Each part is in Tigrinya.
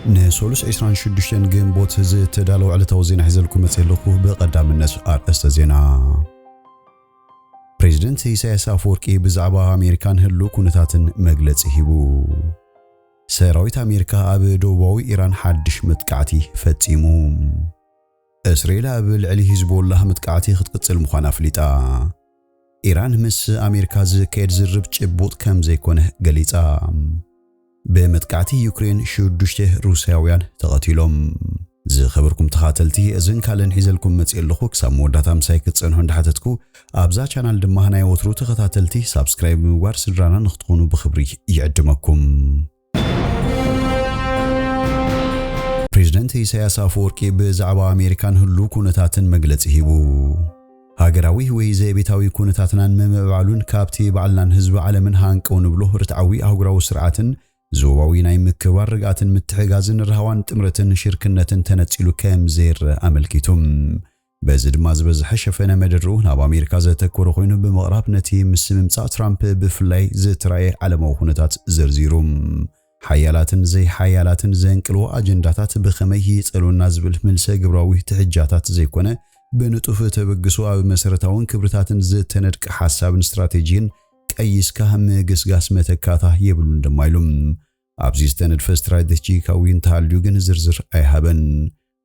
ንሰሉስ ዕስራን ሽዱሽተን ግንቦት ዝተዳለወ ዕለታዊ ዜና ሒዘልኩም መፅእ ኣለኹ። ብቐዳምነት ኣርእስተ ዜና። ፕሬዚደንት ኢሳያስ ኣፈወርቂ ብዛዕባ ኣሜሪካን ህሉ ኩነታትን መግለፂ ሂቡ። ሰራዊት ኣሜሪካ ኣብ ደቡባዊ ኢራን ሓድሽ መጥቃዕቲ ፈጺሙ። እስራኤል ኣብ ልዕሊ ሂዝቦላህ መጥቃዕቲ ክትቅጽል ምዃና ኣፍሊጣ። ኢራን ምስ ኣሜሪካ ዝካየድ ዝርርብ ጭቡጥ ከም ዘይኮነ ገሊጻ። ብመጥቃዕቲ ዩክሬን ሽዱሽተ ሩስያውያን ተቐቲሎም። ዝኸበርኩም ተኻተልቲ፣ እዝን ካልእን ሒዘልኩም መጽእ ኣለኹ። ክሳብ መወዳእታ ምሳይ ክትጸንሑ እንዳሓተትኩ፣ ኣብዛ ቻናል ድማ ናይ ወትሩ ተኸታተልቲ ሳብስክራይብ ብምግባር ስድራና ንክትኾኑ ብኽብሪ ይዕድመኩም። ፕሬዚደንት ኢሳያስ ኣፈወርቂ ብዛዕባ ኣሜሪካን ህሉ ኩነታትን መግለጺ ሂቡ። ሃገራዊ ወይ ዘቤታዊ ኩነታትናን ምምዕባሉን ካብቲ ባዕልናን ህዝቢ ዓለምን ሃንቀው ንብሎ ርትዓዊ ኣህጉራዊ ስርዓትን ዞባዊ ናይ ምክብባር ርግኣትን ምትሕጋዝን ራህዋን ጥምረትን ሽርክነትን ተነጺሉ ከም ዘይረአ ኣመልኪቱ። በዚ ድማ ዝበዝሐ ሸፈነ መደርኡ ናብ ኣሜሪካ ዘተኮረ ኮይኑ ብምቕራብ ነቲ ምስ ምምጻእ ትራምፕ ብፍላይ ዝተራእየ ዓለማዊ ኩነታት ዘርዚሩ። ሓያላትን ዘይሓያላትን ዘንቅልዎ ኣጀንዳታት ብኸመይ ይጸሉና ዝብል ምልሰ ግብራዊ ትሕጃታት ዘይኮነ፣ ብንጡፍ ተበግሶ ኣብ መሰረታውን ክብርታትን ዝተነድቀ ሓሳብን ስትራቴጂን ቀይስካ ምግስጋስ መተካታ የብሉን ድማ ኢሉ። ኣብዚ ዝተነድፈ ስትራቴጂካዊ እንተሃልዩ ግን ዝርዝር ኣይሃበን።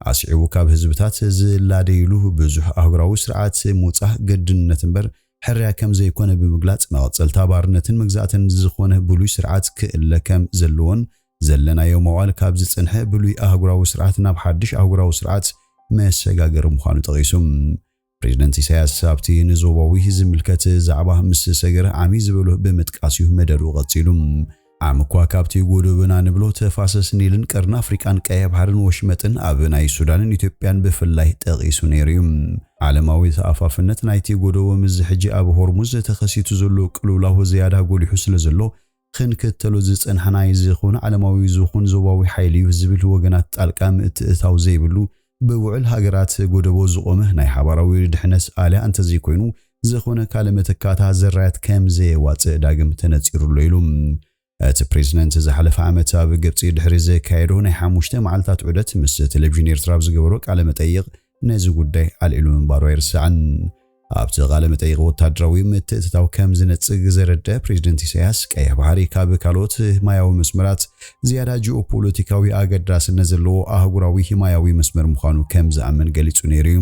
ኣስዒቡ ካብ ህዝብታት ዝላደይሉ ብዙሕ ኣህጉራዊ ስርዓት ምውጻእ ግድነት እምበር ሕርያ ከም ዘይኮነ ብምግላጽ፣ መቐጸልታ ባርነትን መግዛእትን ዝኾነ ብሉይ ስርዓት ክእለ ከም ዘለዎን ዘለናዮ መዋል ካብ ዝጸንሐ ብሉይ ኣህጉራዊ ስርዓት ናብ ሓድሽ ኣህጉራዊ ስርዓት መሰጋገሪ ምዃኑ ጠቒሱ። ፕሬዚደንት ኢሳያስ ኣብቲ ንዞባዊ ዝምልከት ዛዕባ ምስ ሰገረ ዓሚ ዝበሎ ብምጥቃስ እዩ መደርኡ ቀጺሉ። ዓሚ እኳ ካብቲ ጎደቦና ንብሎ ተፋሰስ ኒልን ቀርኒ ኣፍሪቃን ቀይሕ ባሕርን ወሽመጥን ኣብ ናይ ሱዳንን ኢትዮጵያን ብፍላይ ጠቒሱ ነይሩ እዩ። ዓለማዊ ተኣፋፍነት ናይቲ ጎደቦ ምስዚ ሕጂ ኣብ ሆርሙዝ ተኸሲቱ ዘሎ ቅልውላው ዝያዳ ጎሊሑ ስለ ዘሎ፣ ክንክተሎ ዝጸንሐና ዝኾነ ዓለማዊ ዝኾን ዞባዊ ሓይሊ እዩ ዝብል ወገናት ጣልቃ ምእትእታው ዘይብሉ፣ ብውዕል ሃገራት ጎደቦ ዝቖመ ናይ ሓባራዊ ድሕነት ኣልያ እንተዘይኮይኑ፣ ዝኾነ ካልእ መተካእታ ዘራያት ከም ዘየዋጽእ ዳግም ተነጺሩ ኣሎ ኢሉ። እቲ ፕሬዚደንት ዝሓለፈ ዓመት ኣብ ግብጺ ድሕሪ ዘካየዶ ናይ ሓሙሽተ መዓልታት ዑደት ምስ ቴሌቪዥን ኤርትራ ኣብ ዝገበሮ ቃለ መጠይቕ ነዚ ጉዳይ ኣልዒሉ ምንባሩ ኣይርሳዕን። ኣብቲ ቃለ መጠይቕ ወታደራዊ ምትእትታው ከም ዝነጽግ ዘረድአ ፕሬዚደንት ኢሳያስ፣ ቀይሕ ባሕሪ ካብ ካልኦት ማያዊ መስመራት ዝያዳ ጂኦፖለቲካዊ ኣገዳስነት ዘለዎ ኣህጉራዊ ማያዊ መስመር ምዃኑ ከም ዝኣምን ገሊጹ ነይሩ እዩ።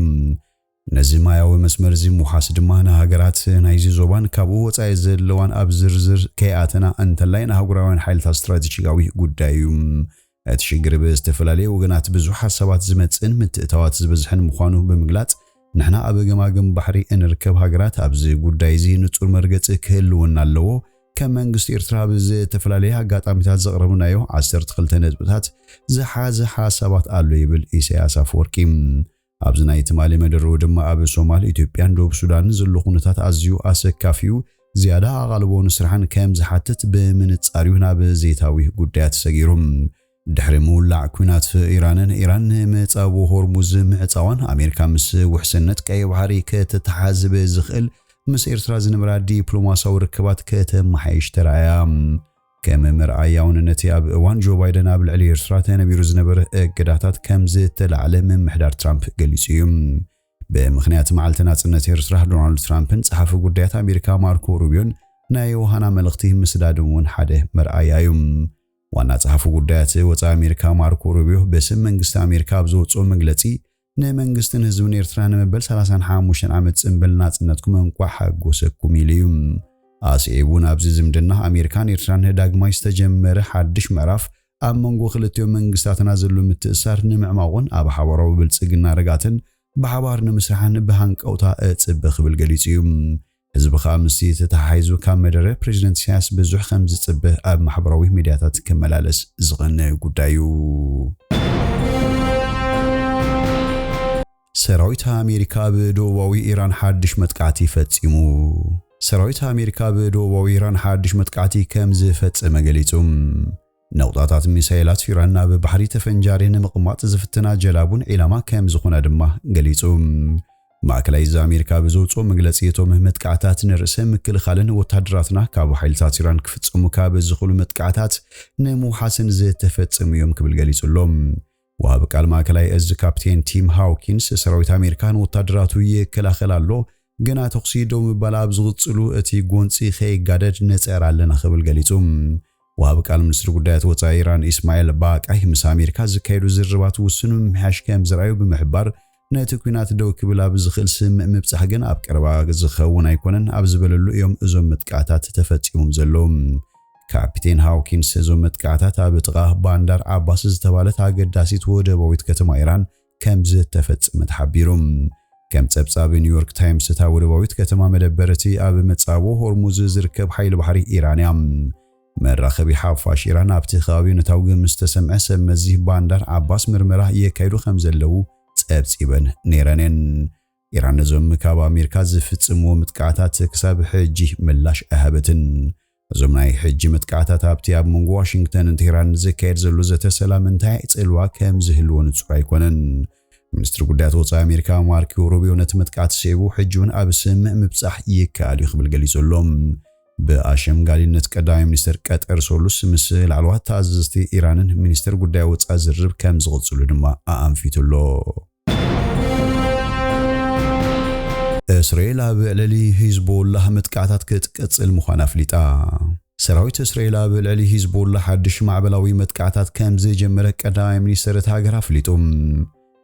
ነዚ ማያዊ መስመር እዚ ምውሓስ ድማ ንሃገራት ናይዚ ዞባን ካብኡ ወጻኢ ዘለዋን ኣብ ዝርዝር ከይኣተና እንተላይ ንኣህጉራውያን ሓይልታት ስትራቴጂካዊ ጉዳይ እዩ። እቲ ሽግር ብዝተፈላለየ ወገናት ብዙሕ ሓሳባት ዝመጽእን ምትእታዋት ዝበዝሐን ምዃኑ ብምግላጽ፣ ንሕና ኣብ ገማግም ባሕሪ እንርከብ ሃገራት ኣብዚ ጉዳይ እዚ ንጹር መርገጺ ክህልወና ኣለዎ። ከም መንግስቲ ኤርትራ ኣብ ዝተፈላለየ ኣጋጣሚታት ዘቕረብናዮ ዓሰርተ ክልተ ነጥብታት ዝሓዘ ሓሳባት ኣሎ ይብል ኢሳያስ ኣፈወርቂ። ኣብዚ ናይ ትማሊ መደርኡ ድማ ኣብ ሶማል፣ ኢትዮጵያን ደቡብ ሱዳንን ዘሎ ኩነታት ኣዝዩ ኣሰካፊ እዩ። ዝያዳ ኣቓልቦ ንስራሕን ከም ዝሓትት ብምንጻር እዩ ናብ ዘይታዊ ጉዳያት ሰጊሩ። ድሕሪ ምውላዕ ኲናት ኢራንን ኢራን ንመጻብቦ ሆርሙዝ ምዕጻዋን ኣሜሪካ ምስ ውሕስነት ቀይ ባሕሪ ከተተሓዝ ብዝኽእል ምስ ኤርትራ ዝነበራ ዲፕሎማሲያዊ ርክባት ከተመሓይሽ ተራእያ። ከም መርኣያ እውን ነቲ ኣብ እዋን ጆ ባይደን ኣብ ልዕሊ ኤርትራ ተነቢሩ ዝነበረ እገዳታት ከም ዝተላዕለ ምምሕዳር ትራምፕ ገሊጹ እዩ። ብምኽንያት መዓልቲ ናጽነት ኤርትራ ዶናልድ ትራምፕን ጸሓፊ ጉዳያት ኣሜሪካ ማርኮ ሩቢዮን ናይ ዮሃና መልእኽቲ ምስዳድም እውን ሓደ መርኣያ እዩ። ዋና ጸሓፊ ጉዳያት ወጻኢ ኣሜሪካ ማርኮ ሩቢዮ በስም መንግስቲ ኣሜሪካ ኣብ ዘውጽኦ መግለጺ፣ ንመንግስትን ህዝብን ኤርትራ ንመበል ሰላሳን ሓሙሽተን ዓመት ጽንብል ናጽነትኩም እንቋዕ ሓጎሰኩም ኢሉ እዩ። ኣስዒቡ እውን ኣብዚ ዝምድና ኣሜሪካን ኤርትራን ዳግማይ ዝተጀመረ ሓድሽ ምዕራፍ ኣብ መንጎ ክልቲኦም መንግስታትና ዘሎ ምትእሳር ንምዕማቑን ኣብ ሓባራዊ ብልጽግና ርግኣትን ብሓባር ንምስራሕን ብሃንቀውታ እጽበ ክብል ገሊጹ እዩ። ህዝቢ ከኣ ምስቲ ተተሓሒዙ ካብ መደረ ፕሬዚደንት ኢሳያስ ብዙሕ ከም ዝጽበ ኣብ ማሕበራዊ ሚድያታት ክመላለስ ዝቐነ ጉዳይ እዩ። ሰራዊት ኣሜሪካ ኣብ ደቡባዊ ኢራን ሓድሽ መጥቃዕቲ ፈጺሙ። ሰራዊት ኣሜሪካ ኣብ ደቡባዊ ኢራን ሓድሽ መጥቃዕቲ ከም ዝፈጸመ ገሊጹ። ነቑጣታት ሚሳይላት ኢራን ናብ ባሕሪ ተፈንጃሪ ንምቕማጥ ዝፍትና ጀላቡን ዒላማ ከም ዝኾና ድማ ገሊጹ። ማእከላይ እዝ ኣሜሪካ ብዘውፅኦ መግለፂ፣ እቶም መጥቃዕታት ንርእሰ ምክልኻልን ወታደራትና ካብ ሓይልታት ኢራን ክፍፀሙ ካብ ዝኽእሉ መጥቃዕታት ንምውሓስን ዝተፈጸሙ እዮም ክብል ገሊጹ ኣሎ። ወሃቢ ቃል ማእከላይ እዝ ካፕቴን ቲም ሃውኪንስ፣ ሰራዊት ኣሜሪካ ንወታደራቱ ይከላኸል ኣሎ፣ ግና ተኹሲ ደው ምባል ኣብ ዝቕጽሉ እቲ ጎንጺ ከይጋደድ ንጽዕር ኣለና ክብል ገሊጹ። ወሃቢ ቃል ሚኒስትሪ ጉዳያት ወጻኢ ኢራን ኢስማኤል ባቃይ ምስ ኣሜሪካ ዝካየዱ ዝርርባት ውሱን ምምሕያሽ ከም ዝረኣዩ ብምሕባር፣ ነቲ ኲናት ደው ክብል ኣብ ዝኽእል ስምምዕ ምብጻሕ ግን ኣብ ቀረባ ዝኸውን ኣይኮነን ኣብ ዝበለሉ እዮም እዞም መጥቃዕታት ተፈጺሞም ዘለዉ። ካፕቴን ሃውኪንስ እዞም መጥቃዕታት ኣብ ጥቓ ባንዳር ዓባስ ዝተባህለት ኣገዳሲት ወደባዊት ከተማ ኢራን ከም ዝተፈጸመ ተሓቢሩ። ከም ጸብጻብ ኒውዮርክ ታይምስ፣ እታ ወደባዊት ከተማ መደበር እቲ ኣብ መጻቦ ሆርሙዝ ዝርከብ ሓይሊ ባሕሪ ኢራን እያ። መራኸቢ ሓፋሽ ኢራን ኣብቲ ከባቢ ነታውግ ምስ ተሰምዐ፣ ሰብ መዚ ባንዳር ዓባስ ምርመራ የካይዱ ከም ዘለዉ ጸብጺበን ነይረን እየን። ኢራን ነዞም ካብ ኣሜሪካ ዝፍጽምዎ ምጥቃዕታት ክሳብ ሕጂ ምላሽ ኣይሃበትን። እዞም ናይ ሕጂ ምጥቃዕታት ኣብቲ ኣብ መንጎ ዋሽንግተንን ቴህራን ዝካየድ ዘሎ ዘተ ሰላም እንታይ ጽልዋ ከም ዝህልዎ ንጹር ኣይኮነን። ሚኒስትሪ ጉዳያት ወጻኢ ኣሜሪካ ማርኮ ሩቢዮ ነቲ ምጥቃዕት ስዒቡ፣ ሕጂ እውን ኣብ ስምምዕ ምብጻሕ ይከኣል እዩ ክብል ገሊጹ ኣሎ። ብኣሸምጋሊነት ቀዳማይ ሚኒስትር ቀጠር ሶሉስ ምስ ላዕለዋት ተኣዘዝቲ ኢራንን ሚኒስትር ጉዳይ ወጻኢ ዝርርብ ከም ዝቕጽሉ ድማ ኣኣንፊቱ ኣሎ። እስራኤል ኣብ ልዕሊ ሂዝቦላህ መጥቃዕታት ክትቅጽል ምዃና ኣፍሊጣ። ሰራዊት እስራኤል ኣብ ልዕሊ ሂዝቦላህ ሓድሽ ማዕበላዊ መጥቃዕታት ከም ዝጀመረ ቀዳማይ ሚኒስትር እታ ሃገር ኣፍሊጡ።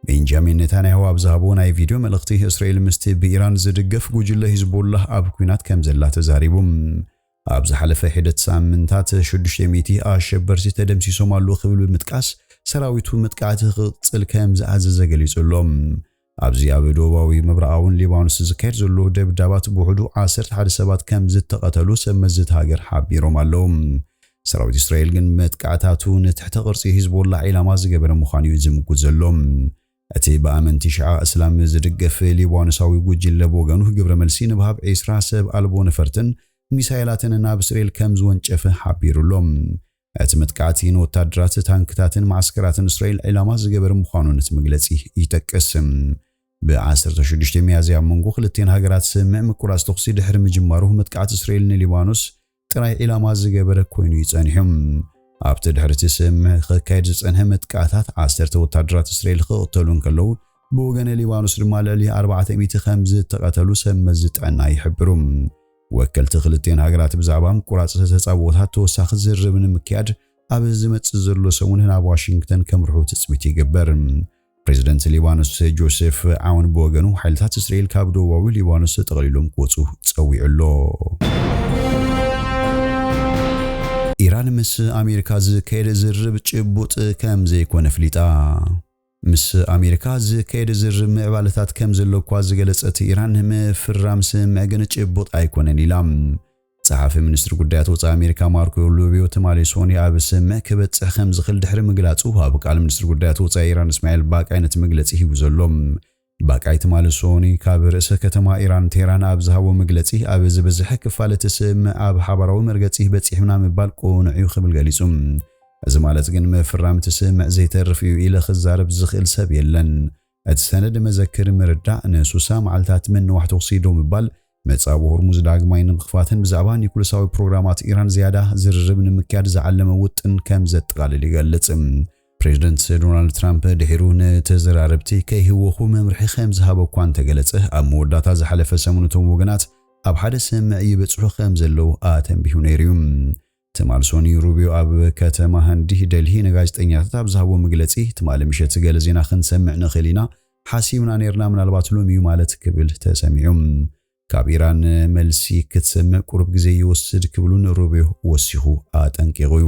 ቤንጃሚን ኔታንያሁ ኣብ ዝሃቦ ናይ ቪድዮ መልእኽቲ፣ እስራኤል ምስቲ ብኢራን ዝድገፍ ጉጅለ ሂዝቦላህ ኣብ ኲናት ከም ዘላ ተዛሪቡ። ኣብ ዝሓለፈ ሒደት ሳምንታት ሽዱሽተ ሚእቲ ኣሸበርቲ ተደምሲሶም ኣለዉ ክብል ብምጥቃስ፣ ሰራዊቱ መጥቃዕቲ ክቕጽል ከም ዝኣዘዘ ገሊጹ ኣሎ። ኣብዚ ኣብ ደቡባዊ ምብራቓውን ሊባኖስ ዝካየድ ዘሎ ደብዳባት ብውሕዱ ዓሰርተ ሓደ ሰባት ከም ዝተቐተሉ ሰብ መዚ እታ ሃገር ሓቢሮም ኣለዉ። ሰራዊት እስራኤል ግን መጥቃዕታቱ ንትሕተ ቅርጺ ሂዝቦላ ዒላማ ዝገበረ ምዃኑ እዩ ዝምጉት ዘሎ። እቲ ብኣመንቲ ሽዓ እስላም ዝድገፍ ሊባኖሳዊ ጉጅለ ብወገኑ፣ ግብረ መልሲ ንምሃብ ዒስራ ሰብ ኣልቦ ነፈርትን ሚሳይላትን ናብ እስራኤል ከም ዝወንጨፈ ሓቢሩ ኣሎ። እቲ መጥቃዕቲ ንወታደራት፣ ታንክታትን መዓስከራትን እስራኤል ዒላማ ዝገበረ ምዃኑ ነቲ መግለጺ ይጠቅስ። ብ ዓሰርተ ሽዱሽተ ሚያዝያ ኣብ መንጎ ክልቲኤን ሃገራት ስምምዕ ምቁራጽ ተኹሲ ድሕሪ ምጅማሩ፣ መጥቃዕቲ እስራኤል ንሊባኖስ ጥራይ ዒላማ ዝገበረ ኮይኑ እዩ ጸኒሑ። ኣብቲ ድሕሪ እቲ ስምምዕ ክካየድ ዝጸንሐ መጥቃዕታት፣ ዓሰርተ ወታደራት እስራኤል ክቕተሉ እንከለዉ፣ ብወገን ሊባኖስ ድማ ልዕሊ ኣርባዕተ ሚእቲ ከም ዝተቐተሉ ሰብ መዚ ጥዕና ይሕብሩ። ወከልቲ ክልቲኤን ሃገራት ብዛዕባ ምቁራጽ ተጻብኦታት ተወሳኺ ዝርርብ ንምክያድ ኣብ ዝመጽእ ዘሎ ሰሙን ናብ ዋሽንግተን ከምርሑ ትጽቢት ይግበር። ፕሬዚደንት ሊባኖስ ጆሴፍ ዓውን ብወገኑ፣ ሓይልታት እስራኤል ካብ ደቡባዊ ሊባኖስ ተጠቕሊሎም ክወጹ ጸዊዑ ኣሎ። ኢራን ምስ ኣሜሪካ ዝካየድ ዝርርብ ጭቡጥ ከም ዘይኮነ ኣፍሊጣ። ምስ ኣሜሪካ ዝካየድ ዝርርብ ምዕባለታት ከም ዘሎ እኳ ዝገለጸት ኢራን፣ ምፍራም ስምምዕ ግን ጭቡጥ ኣይኮነን ኢላ። ጸሓፊ ሚኒስትሪ ጉዳያት ወጻኢ ኣሜሪካ ማርኮ ሩቢዮ ትማሊ ሶኒ ኣብ ስምምዕ ክበጽሕ ከም ዝኽእል ድሕሪ ምግላጹ፣ ወሃቢ ቃል ሚኒስትሪ ጉዳያት ወጻኢ ኢራን እስማኤል ባቃይ ነቲ መግለጺ ሂቡ ዘሎ። ባቃይ ትማሊ ሶኒ ካብ ርእሰ ከተማ ኢራን ቴህራን ኣብ ዝሃቦ መግለጺ፣ ኣብ ዝበዝሐ ክፋል እቲ ስምምዕ ኣብ ሓባራዊ መርገጺ በጺሕና ምባል ቅኑዕ እዩ ክብል ገሊጹ። እዚ ማለት ግን ምፍራም እቲ ስምምዕ ዘይተርፍ እዩ ኢለ ክዛረብ ዝኽእል ሰብ የለን። እቲ ሰነድ መዘክር ምርዳእ፣ ንሱሳ መዓልታት ምንዋሕ ተኹሲ ደው ምባል፣ መጻብ ሆርሙዝ ዳግማይ ንምኽፋትን ብዛዕባ ኒኩለሳዊ ፕሮግራማት ኢራን ዝያዳ ዝርርብ ንምክያድ ዝዓለመ ውጥን ከም ዘጠቓልል ይገልጽ። ፕሬዚደንት ዶናልድ ትራምፕ ድሒሩ ንተዘራረብቲ ከይህወኹ መምርሒ ከም ዝሃበ እኳ እንተገለጸ፣ ኣብ መወዳእታ ዝሓለፈ ሰሙን እቶም ወገናት ኣብ ሓደ ስምምዕ ይበጽሑ ከም ዘለዉ ኣተንቢሁ ነይሩ እዩ። ትማል ሶኒ ሩቢዮ ኣብ ከተማ ህንዲ ደልሂ ንጋዜጠኛታት ኣብ ዝሃቦ መግለጺ፣ ትማሊ ምሸት ገለ ዜና ክንሰምዕ ንኽእል ኢና፣ ሓሲብና ነይርና፣ ምናልባት ሎሚ እዩ ማለት ክብል ተሰሚዑ። ካብ ኢራን መልሲ ክትሰምዕ ቁሩብ ግዜ ይወስድ ክብሉን ሩቢዮ ወሲኹ ኣጠንቂቑ እዩ።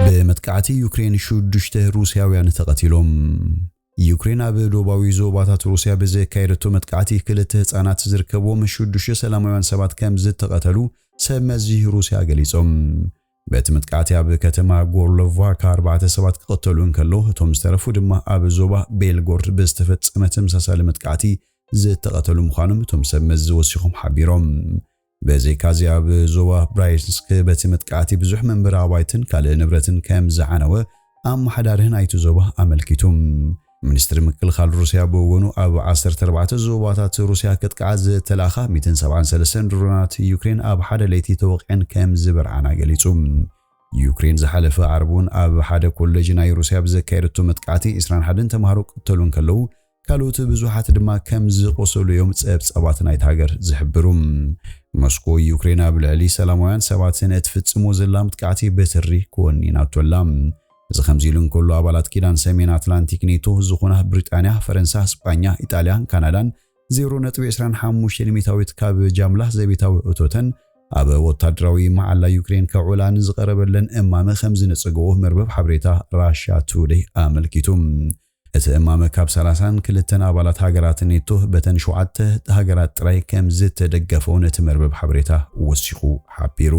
ብመጥቃዕቲ ዩክሬን ሽዱሽተ ሩስያውያን ተቐቲሎም። ዩክሬን ኣብ ዶባዊ ዞባታት ሩስያ ብዘካየደቶ መጥቃዕቲ ክልተ ህጻናት ዝርከብዎም ሽዱሽተ ሰላማውያን ሰባት ከም ዝተቐተሉ ሰብ መዚ ሩስያ ገሊጾም። በቲ መጥቃዕቲ ኣብ ከተማ ጎርሎቫካ ኣርባዕተ ሰባት ክቐተሉ እንከሎ፣ እቶም ዝተረፉ ድማ ኣብ ዞባ ቤልጎርድ ብዝተፈጸመ ተመሳሳሊ መጥቃዕቲ ዝተቐተሉ ምዃኖም እቶም ሰብ መዚ ወሲኾም ሓቢሮም። ብዘይካዚ ኣብ ዞባ ብራይንስክ በቲ መጥቃዕቲ ብዙሕ መንበሪ ኣባይትን ካልእ ንብረትን ከም ዝዓነወ ኣመሓዳሪ ናይቲ ዞባ ኣመልኪቱ። ሚኒስትሪ ምክልኻል ሩስያ ብወገኑ፣ ኣብ ዓሰርተ ኣርባዕተ ዞባታት ሩስያ ከጥቅዓ ዝተላእኻ ሚእትን ሰብዓን ሰለስተን ድሮናት ዩክሬን ኣብ ሓደ ለይቲ ተወቒዐን ከም ዝበርዓና ገሊጹ። ዩክሬን ዝሓለፈ ዓርቢ እውን ኣብ ሓደ ኮሌጅ ናይ ሩስያ ብዘካየደቶ መጥቃዕቲ ዕስራን ሓደን ተምሃሮ ክቅተሉ እንከለዉ፣ ካልኦት ብዙሓት ድማ ከም ዝቆሰሉ እዮም ጸብጻባት ናይታ ሃገር ዝሕብሩ። ሞስኮ፣ ዩክሬን ኣብ ልዕሊ ሰላማውያን ሰባት እትፍጽሞ ዘላ መጥቃዕቲ ብትሪ ኮኒናቶ ኣላ። እዚ ከምዚ ኢሉ እንከሎ፣ ኣባላት ኪዳን ሰሜን ኣትላንቲክ ኔቶ ዝኾና ብሪጣንያ፣ ፈረንሳ፣ ስጳኛ፣ ኢጣልያን ካናዳን ዜሮ ነጥቢ ዕስራን ሓሙሽተን ሚእታዊት ካብ ጃምላ ዘቤታዊ እቶተን ኣብ ወታደራዊ መዓላ ዩክሬን ከውዕላ ንዝቐረበለን እማመ ከም ዝነጸገዎ መርበብ ሓበሬታ ራሻ ቱደይ ኣመልኪቱ። እቲ እማመ ካብ ሰላሳን ክልተን ኣባላት ሃገራት ኔቶ በተን ሸውዓተ ሃገራት ጥራይ ከም ዝተደገፈ ነቲ መርበብ ሓበሬታ ወሲኹ ሓቢሩ።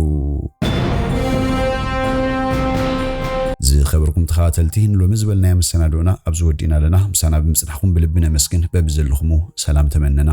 ዝኸበርኩም ተኸታተልቲ፣ ንሎሚ ዝበልናዮ መሰናድኦና ኣብዚ ወዲእና ኣለና። ምሳና ብምጽናሕኩም ብልቢ ነመስግን። በብዘለኹሞ ሰላም ተመነና።